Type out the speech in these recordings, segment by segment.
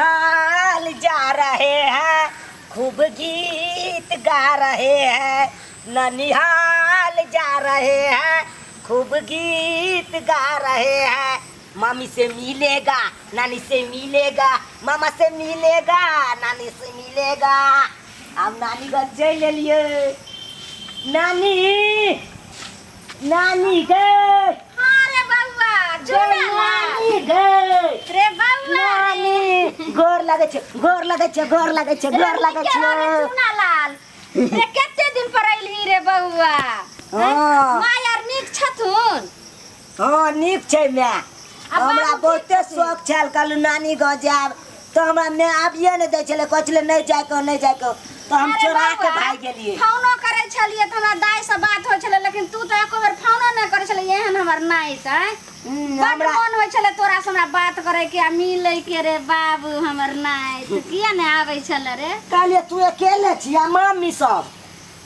ननिहाल जा रहे हैं, खूब गीत गा रहे हैं। ननिहाल जा रहे हैं, खूब गीत गा रहे हैं। मामी से मिलेगा, नानी से मिलेगा, मामा से मिलेगा, नानी से मिलेगा। आब नानी घर चलि एलियै। नानी, नानी गे। हाँ रे बउआ, गे। चुना नानी गे। रे बउआ। नानी, गोर लगै छै, गोर लगै छै, गोर लगै छै, गोर लगै छै। चुना लाल रे, कते दिन पर अइलही रे बउआ? हाँ। माँ यार नीक छथुन? हाँ, नीक छै माय। आ हमरा बाबू बहुते ठीक छथिन? शौक छल, कहलहुँ नानी गाँव जायब, तऽ हमरा माय आबिये नहि दै छलै, कहै छलै नहि जाइके, नहि जाइके, तऽ हम अरे चोरा के बउआ, भागि गेलियै। फोनो करै छलियै तऽ हमरा दाइ से बात होइ छलै, लेकिन तू तऽ एको बेर फोनो नहि करै छलै। एहन हमर नाइत आँय। बड हमरा मोन होइ छलै तोरा से हमरा बात करे के आ मिलै के रे बाबू। हमर नाइत किया नहि आबै छलै रे? कहलियै तू अकेले छी आ मामी सब?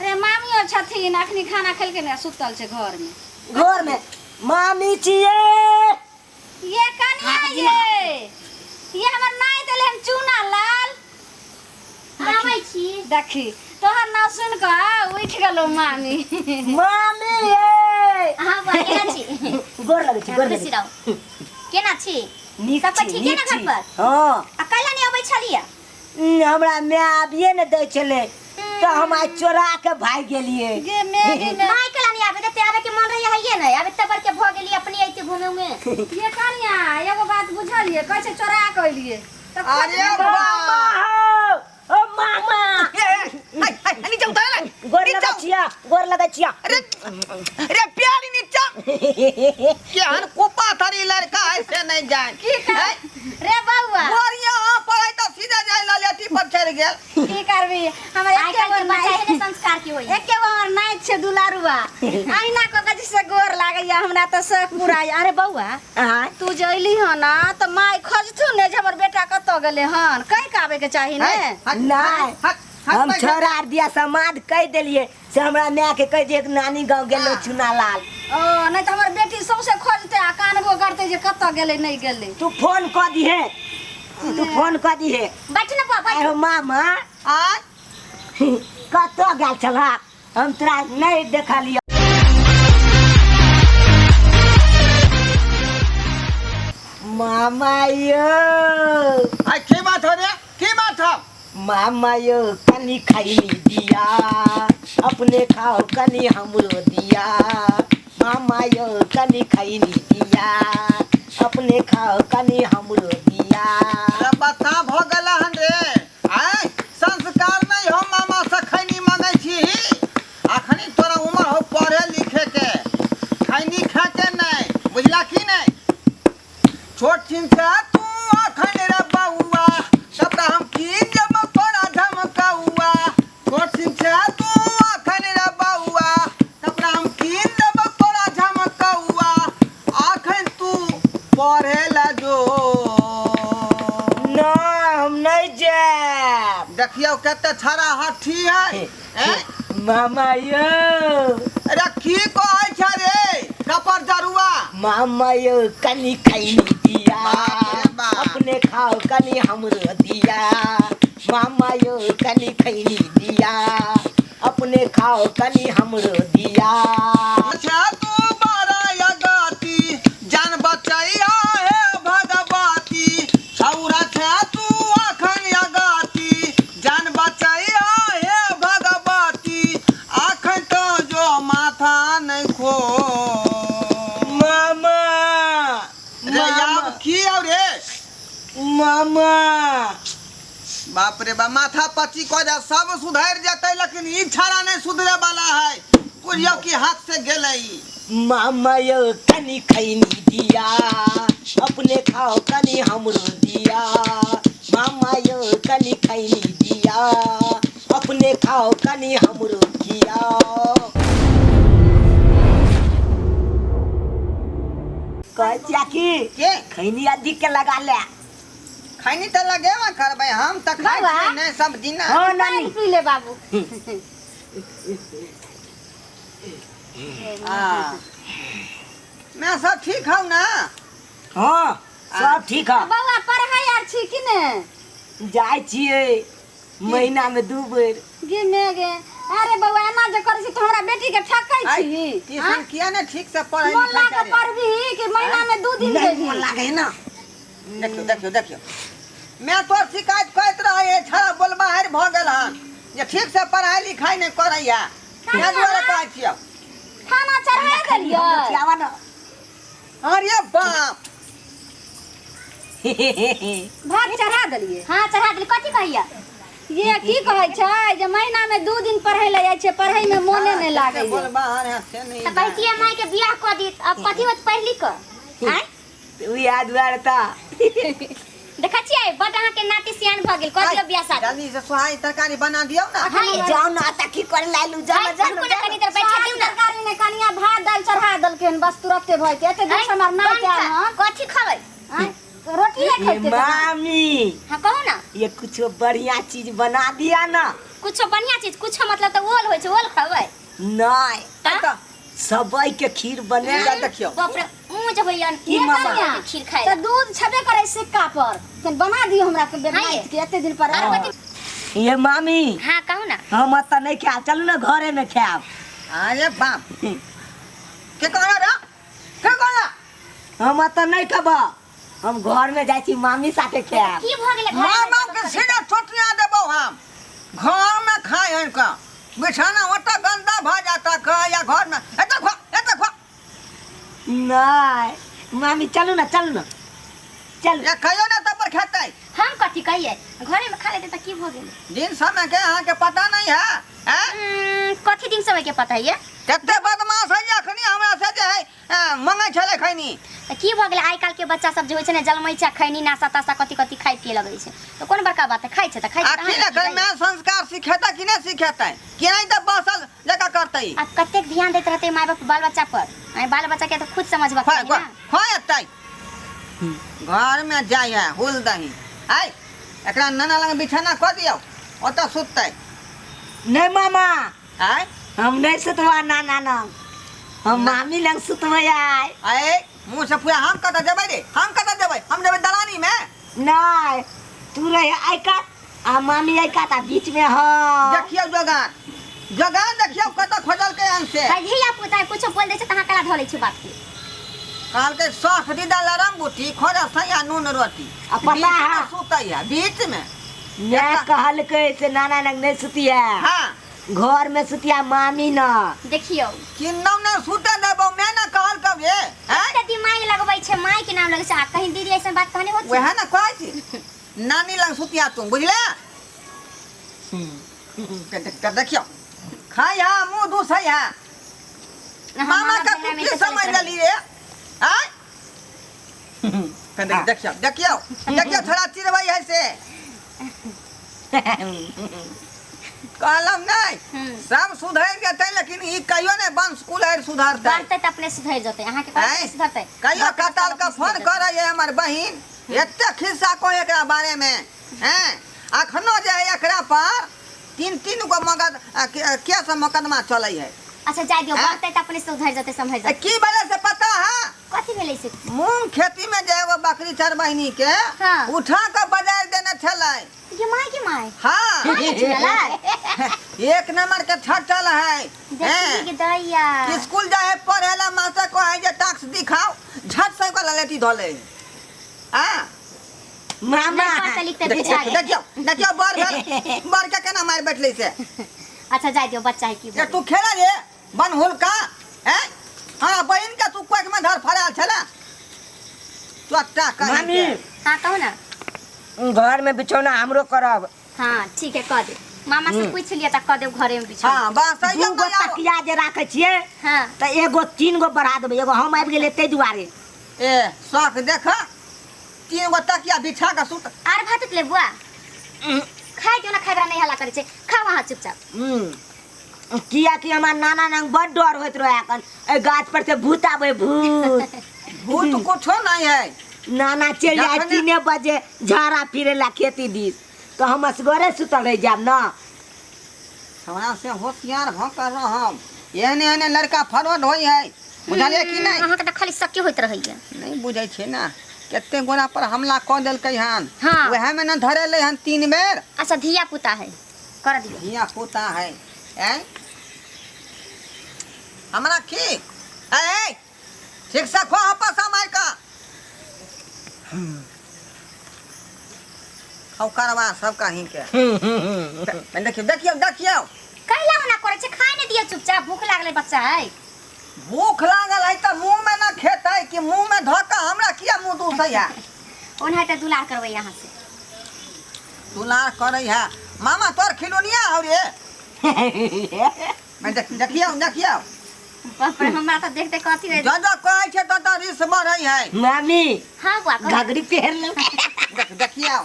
रे मामियो छथिन, अखनी खाना खेलकै ने, सुतल छै घर में। घर में मामी छियै? ये कनिया, ये हमर नाइत एलै हन चूना लाल। आबै छी। देखी, तोहर नाम सुन कऽ उठि गेलौ मामी। मामी ये। अहाँ बौआ केना छी? गोर लगै छी, गोर लगै खुशी छी। रहू। केना छी? नीक सब छी। ठीके नीक ने घर छी पर? हाँ। आ कैला नहि अबै छलियै? हमरा माय आबिये ने दै छलै, तऽ हम आइ चोरा के भागि गेलियै। गे मैगी में माय कैला नहि आबै देते? आबै के मन रही हइये नहि आब, एते बड़के भऽ गेली, अपने अइते घूमे उमे। ये कनिया, एगो बात बुझलियै? कहै छै चोरा कऽ एलियै तऽ खोज अरे नहि। बा। मामा हो, ओ मामा। ए, ए, हाय, हाय, नीचा उतर ना। गोर नीचा। लगै छिया, गोर लगै छिया। अरे रे प्यारी, नीचा। केहन कोपा थारी लड़का है से नहीं जान। की कर रे बौआ? बढ़िया पढ़ाई तो सीधा जाय ललेटी पर चढ़ गेल। की करबी, हमर आइ एके काल्हि गो के बच्चा नाइत एहने संस्कार के होइए। एके गो हमर नाइत छै दुलारुआ, अहिना कऽ के जैसे गोर लागैया हमरा तऽ शौक पूरा। अरे बौआ, आँय? तू जे अयली हन ना तऽ माय खोजथु ने जे हमर बेटा कतऽ गेलै हन, कहि के आबैके चाही ने। नहि, हम छोरा आर दिया समाद कहि देलियै से हमरा माय के कहि दियै कि नानी गाँव गेलो चुना लाल। ओ नहि तऽ हमर बेटी सौंसे खोजतै आ कानबो करतै जे कतऽ गेलै, नहि गेलै। तू फोन कऽ दिहे, तू फोन कऽ दिहे। बैठ ने बौआ, बैठ। आहो मामा। आय? कतऽ गेल छलह? हम तोरा नहि देखलियौ। मामा यौ। आय, की बात हो रे, की बात हो? मामा यौ, कनि खैनी दिया, अपने खाओ, कनि हमरो दिया। मामा यौ, कनि खैनी दिया, अपने खाओ, कनि हमरो दिया। अरे बता भ गेला हन रे। आय, संस्कार नहीं हो, मामा से खैनी मांगे छी? अखनी तोरा उम्र हो पढ़े लिखे के, खैनी खा के नहीं, बुझला की नहीं? छोट छिन से तू अखन रे बउआ, सबटा हम की जब तोरा धमकौआ। छोट छिन से तू अखन रे बउआ, सबटा हम की जब तोरा धमकौआ। अखन तू पढ़े ला जो। नहि, हम नहि जायब। देखियौ कते छड़ा हट्ठी है, हैं? मामा यौ। अरे की कहै छ रे कपर जरुआ? मामा यौ, कनि खैनी दिया। बाप रे बाप। अपने खाओ, कनि हमरो दिया। मामा यौ, कनि खैनी दिया, अपने खाओ, कनि हमरो दिया। अच्छा तू बड़ा अगति, जान बचैया हे भगवती। छौरा छे तू अखन अगति, जान बचैया हे भगवती। अखन तो जो माथा नहीं खो। मामा। रे आब की आउ रे? मामा। बाप रे बाप, माथा पची कऽ जा, सब सुधरि जेतै, लेकिन ई छाड़ा नहि सुधरे वाला है। बुझियौ कि हाथ से गेलै ई। मामा यौ, कनि खैनी दिया, अपने खाओ, कनि हमरो दिया। मामा यौ, कनि खैनी दिया, अपने खाओ, कनि हमरो खियाओ। कहै छिया की के? खैनी अधिक के लगा ले। खैनी तऽ लगेबे करबै, हम तऽ खाइ बौआ। छियै नहि सब दिना। हाँ नानी। पानि पी ले बाबू। हाँ। मैं सब ठीक हूँ ना? हाँ, सब ठीक है। बौआ, पढ़ाई आर छी कि ने? जाइ छियै महीना में दू बेर। गे मे गे, अरे बौआ, एना जे करै छी तऽ हमरा बेटी के ठकै छी। ट्यूशन किया ने ठीक से पढ़ै मोन लिखै लागे छै? पढ़बी कि महीना में 2 दिन नहीं जेबही? मोन लागे ना। देखियौ देखियौ देखियौ, मैं तोर शिकायत करैत रहै, छड़ा बोलबाहर भऽ गेल हन जे ठीक से पढ़ाई लिखाई नहि करैया, ताहि दुआरे कहै छियौ। खाना चढ़ा देलियै। खियावा ना। अरे बाप, भात चढ़ा देलियै। हाँ, चढ़ा देली। कथी कहिया? ये की कहै छै जे महीना में 2 दिन पढ़ै लए जाइ छै, पढ़ै में मोने नहि लागै। बोलबाहर है से नहि। तऽ कहतियै माय के बियाह कऽ दी, अब कथी होत पढ़ि लिख कऽ? आँय? उएह दुआरे तऽ देखै छियै, बड अहाँके नाती सियान भऽ गेल। कऽ दियौ बियाह शादी। जल्दी से सोहारी तरकारी बना दियौ ना। हाँ, जाउ ना तऽ की करे लायलू, जाउ ना, जाउ रुकू ना। ने कनी देर, बैठा दियौ ना। तरकारी नहि कनिया, भात दालि चढ़ा देलखिन, बस तुरते भऽ जेतै। एते दिन से हमर नाति आयल हन। कथी खबै? आँय, रोटिए ये खैतै। मामी। हाँ, कहू ना। ये कुछो बढ़िया चीज बना दिया ना। कुछो बढ़िया चीज, कुछो मतलब तऽ ओल होइ छै, ओल खबै? नहीं। तऽ सबई के खीर बने। जा देखियौ। बाप रे, ऊँच होइयन। की मामा? के खीर खाइ तऽ दूध छेबे करै सिक्का पर, तनि बना दियौ हमरा के नाति के, एते दिन पर आर आयल। कथी? ये मामी। हाँ, कहू ना। हम एतऽ नहि खायब, चलू ने घरे में खायब। अरे बाप, के कहला रे, के कहला? हम एतऽ नहि खेब, हम घर में जाइ छी, मामी साथे खायब। की भऽ गेलै? मामा के सीधा चोटिया देबौ हम। घर में खाए हन का बिछाना ओतऽ गंदा भऽ जाता का या घर में? एतऽ खा, एतऽ खा। नहीं मामी, चलू ना, चलू ना, चल। या कहियो ना तब पर खेतै। हम कथी कहियै, घरे में खा लेतै तऽ की भऽ गेलै? दिन समय के अहाँके पता नहीं है, हैं? कथी दिन समय के पता है? कते बदमाश है अखनी हमरा से जे है मंगै छलै खैनी। तऽ की भऽ गेलै? आइ काल्हि के बच्चा सब जे होइ छै ने, जलमै छै आ खैनी नाशा ताशा कथी कथी खाइ पिए लगै छै, तऽ कोन बड़का बात है? खाइ छै तऽ खाइ छै। आ की ने करे, मैं संस्कार सिखेतै कि नहि सिखेतै? कि नहीं तऽ बसल जकाँ करतै। आ कतेक ध्यान दैत रहतै माय बाप बाल बच्चा पर? आइ बाल बच्चा के तऽ खुद समझबाक खोए चाही ना। खोए एतै घर में जाइ है हुल दही। आइ एकरा नाना लग बिछाना कऽ दियौ, ओतऽ सुततै। नहीं मामा। आइ हम नहीं सुतबा नाना लग, हम मामी लग सुतबै आइ। आइ मुँह से फुआ, हम कतऽ जेबै रे? हम कतऽ जेबै? हम जेबै दलानी में? नहीं, तू रहे आइ कात आ मामी आइ कात आ बीच में हम। देखियौ जोगान, जोगान देखियौ कतऽ खोजलकै हन से। है धिया पुता कुछो बोल दै छै तऽ अहाँ कला धऽ लै छी बात के। कहलकै सख दीदा लरम बूटी खोज सैया नून रोटी। आ पता बीच में है? सुतै है बीच में। मैं कहलकै से नाना लग नहीं सुतिया, हाँ, घर में सुतिया मामी न। देखियौ, किन्नौ ने सुते देबौ, मैं ने कहल कब रे हैं? कते दिमाग लगबै छै, माय के नाम लगै छै। आ कहीं दीदी ऐसन बात कहने होत? वएह ने कहै छी, नानी लग सुतिया तू, बुझले? के देखियौ, खाइ है मुँह दूसै है। मामा का तू की समझ लेली रे? आय देखियौ देखियौ देखियौ, थोड़ा चिड़बै है से कहलम नहीं। सब सुधरि जेतै, लेकिन ई कहियो नहि वंश कुल हरि सुधरतै। बढ़तै तऽ अपने सुधरि जेतै, अहाँके आँय? कहै सुधरतै। कहियो कताल के फोन करै है हमर बहिन, एते खिस्सा कहे एकरा बारे में हैं। अखनो जे है एकरा पर तीन तीन गो मगद केस मोकदमा चलै है। अच्छा, जाय दियौ। आँय? बढ़तै तऽ अपने सुधरि जेतै, समझि ए, जेतै। की भेलै से पता है? कथी भेलै से? मूंग खेती में जे एगो बकरी चरबहिनी के हाँ। उठा के बजार देने छलै। ये my के my? हाँ। माय के चुनलै? एक नंबर के छटल है। देखी हैं। के दैया। स्कूल जाए है पढ़े ला, मास्टर को है जे टाक्स दिखाओ, झट से ओकरा ललेटी धो ले। हाँ। मामा। नहि पढ़तै लिखतै देखियौ बुझा गेल। देखियौ देखियौ, बड़ भेल बड़ के केना मारि बैठलै से। अच्छा, जाय दियौ, बच्चा है की। जे तू खेला रे बनहुल का हैं, हमरा बहिन के तू कोख में धर फड़ायल छला चोट्टा कहीं मामी। के। हाँ, कहू ना। घर में बिछौना हमरो करब। हाँ, ठीक है, कह दे। मामा से पूछ लिअ तऽ कह देब घरे में बिछा। हाँ, बस दू अइयो गो तकिया जे राखै छियै हाँ, तऽ एगो तीन गो बढ़ा देबै, एगो हम आबि गेलियै ताहि दुआरे। ए शौख देख, तीन गो तकिया बिछा के सुत। आर भात उतले बुआ खाइ दियौ ना, खाइ बला नहि हल्ला करै छै, खाउ अहाँ चुपचाप। किया कि हमार नाना नंग बड डर होइत रहे अखन, एहि गाछ पर से भूत आबै, भूत। भूत कुछो नहीं है। नाना चलि जाए 3 बजे झाड़ा फिरे ला खेती दिस, तऽ हम असगरे सुतल रहि जायब ना। हमरा से होशियार भऽ कर रहब, एहने एहने लड़का फरवड होइ है, बुझलियै कि नहि? अहाँके तऽ खाली शक्के होइत रहैया। नहि बुझै छियै ने। कते गोरा पर हमला कऽ देलकै हन। हाँ। वएह में न धरेले हन 3 बेर। अच्छा धिया पुता है, कर दियो। धिया पुता है। ऐं हमरा की ऐ ठीक से खो हपसा मार का खाओ करवा सब कहीं के। देखियो देखियो देखियो कैला मना करे छे, खाए नहीं दियो चुपचाप, भूख लागले बच्चा है। भूख लागल है त मुंह में न खेतै कि मुंह में धऽ कऽ हमरा किया मुंह दूसै है? ओना त दुलार करबै यहाँ से। दुलार करै है मामा, तोर खिलौनिया हौ रे। मैं देखियो देखियो। बाप रे, हमरा त देखते कथी है। जब जब कहै छै तब तब रिस बढ़ै है। मामी हां बुआ कह। घघरी पहन लो। देखियो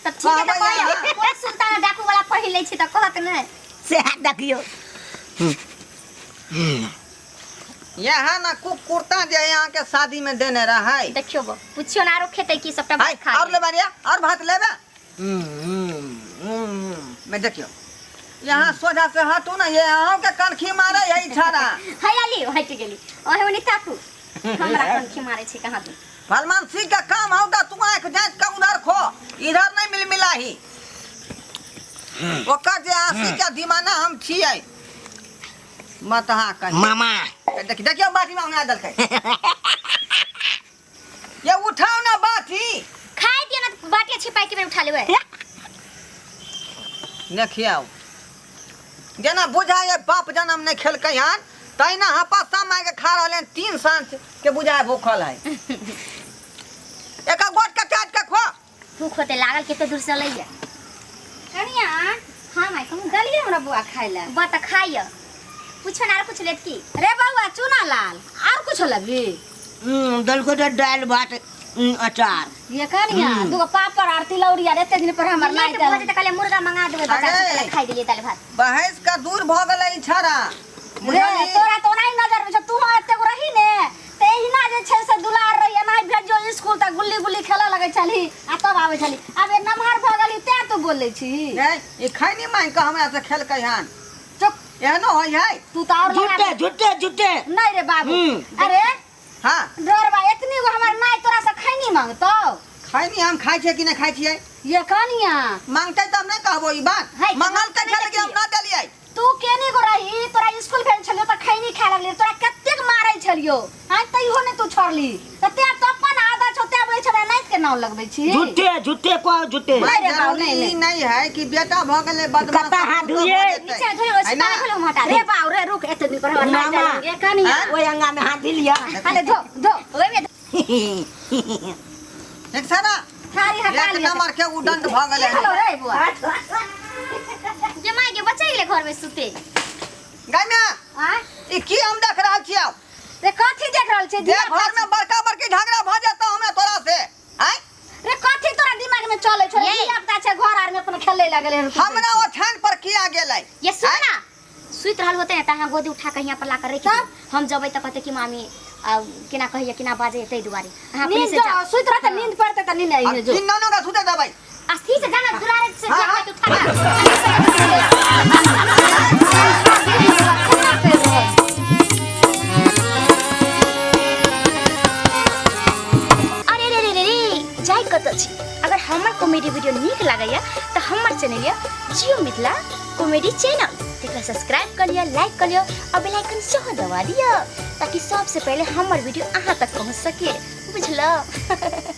त ठीक है त कहबै कहियो अहाँ। कोन सुल्तान डाकू वाला पहिर लै छै त कहत नै। से देखियो यहाँ ना कुर्ता जे यहाँ के शादी में देने रहे। देखियो बो पुछियो ना आरो खेतै की सबटा हाय भात खा और लेबे रे, और भात लेबे। मैं देखियो यहाँ सोझा से हटू ना, ये अहूँ के कनखी मारे है छाड़ा। हैया लियो हट गेली ओहे ओनी ताकू हमरा कनखी मारे छै कहाँ तू। भलमान सिंह का काम हौ त तू आँख जाँच के उधर खो, इधर नहीं मिल मिलाही। ओकर जे आशी के दीवाना हम छियै। मत हाँ कहीं मामा देख देखियो बाटी में हमरा देलकै। ये उठाओ ना बाटी। खाए दियो ना बाटी छिपाई के उठा लेबै। देखियो जेना बुझाय बाप जन्म नहीं खेलकै हन तहिना हपसा मार के खा रहल हन, 3 साल के बुझाय भूखल है। एक गोट के चाट के खो। भूख होते लागल कते दूर से लैया। कनिया हां माय कहूं दलिए हमरा बुआ खाइ ला। बुआ त खाइय। पूछो ना आर कुछ लेत की? रे बउआ चूना लाल आर कुछ लेबी? दलको तो दाल भात अचार। ये कनिया दूगो पापड़ आर तिलौरी आर एते दिन पर हमर लेट नाइ भऽ देल। जेतै कहलियै मुर्गा मंगा देबै बच्चा अरे। सब खाइ देलियै दालि भात। बहस का दूर भ गेलै ई छाड़ा। रे बुझलही? तोरा तो ओनाही नजर में छौ, तू एते गो रही ने त एहिना जे छै से दुलार रही, एनाही भेजियो स्कूल त गुल्ली गुल्ली खेलऽ लगै छलही आ तब आबै छलही। आब ए नमहर भऽ गेली तें तू बोलै छी। ए, ई खैनी मांगि कऽ हमरा से खेलकै हन। चुप। एहनो होइ है? तू त और लगा झूठे झूठे झूठे। नहीं रे बाबू। अरे हाँ डरबा एतनी गो हमर नाइ तोरा से खैनी मांगतौ? खैनी हम खाइ छियै कि नहि खाइ छियै? ये कनिया मांगतै त हम नहि कहबो ई बात। है, मंगल के नहि छलै कि हम देखियै। न देलियै। तू केने गो रही, तोरा स्कूल भेल छलियो त खैनी खाए लगली, तोरा कतेक मारै छलियो आइ तैयो नहि तू छोड़ली, त तें तो अपन आदत छौ तें बोलै छौ हमरा नाइत के नाम लगबै छी। झूठे झूठे को झूठे। नहीं रे बाबू, जरूरी नहीं, ई नहीं है कि बेटा भ गेलै बदमाश कत्ता हाथ तऽ धुइए। भऽ जेतै। नीचे धोइ, ओइ है ना? सितारा खोलू, हम हटा रे देब। बाबू रे रुक एते दिन पर हमर नाइत मामा। देलक। ये कनिया आँय? ओहि अंगा में हाथ लिया। अरे धो धो ओहिमे ठीक छै ना? थारी हटा एक लिअ। नंबर के उदंड भ गेलै। की भेलौ रे बुआ? जे माय के बच्चा गेलै घर में सुते। गाय में आँय? ई की हम देख रहल छियौ? रे कथी देख रहल छी? जे घर में बड़का बड़की झगड़ा भ जेतौ हमरा तोरा से। आँय? रे कथी तोरा दिमाग में चलै छौ? ये। धिया पुता छै घर आर में अपन खेलै लगलै हन। हमरा ओछान पर किया गेलै? ये सुन ना, सुति रहल होते त अहाँ गोदी उठा के यहाँ पर ला कर रखि दियौ। हम जबै त कहते कि मामी केना कहैया केना बाजैया, ताहि दुआरे अहाँ अपने नींद से जाउ। सुति रहतै नींद पड़तै त नींद अब आइए जो। तीन नौनो का सुते देबै। अस्थि से जाना दुलारे से हाँ, जाबै हाँ। त उठा के। अरे रे रे रे रे जाय कतऽ छी? अगर हमर कॉमेडी वीडियो नीक लागैया तऽ हमर चैनल यऽ जियो मिथिला कॉमेडी चैनल, तेकरा सब्सक्राइब कर लिअ, लाइक कर लिअ और बेल आइकन सेहो दबा दिअ ताकि सबसे पहिले हमर वीडियो अहाँ तक पहुँच सके। बुझलौ?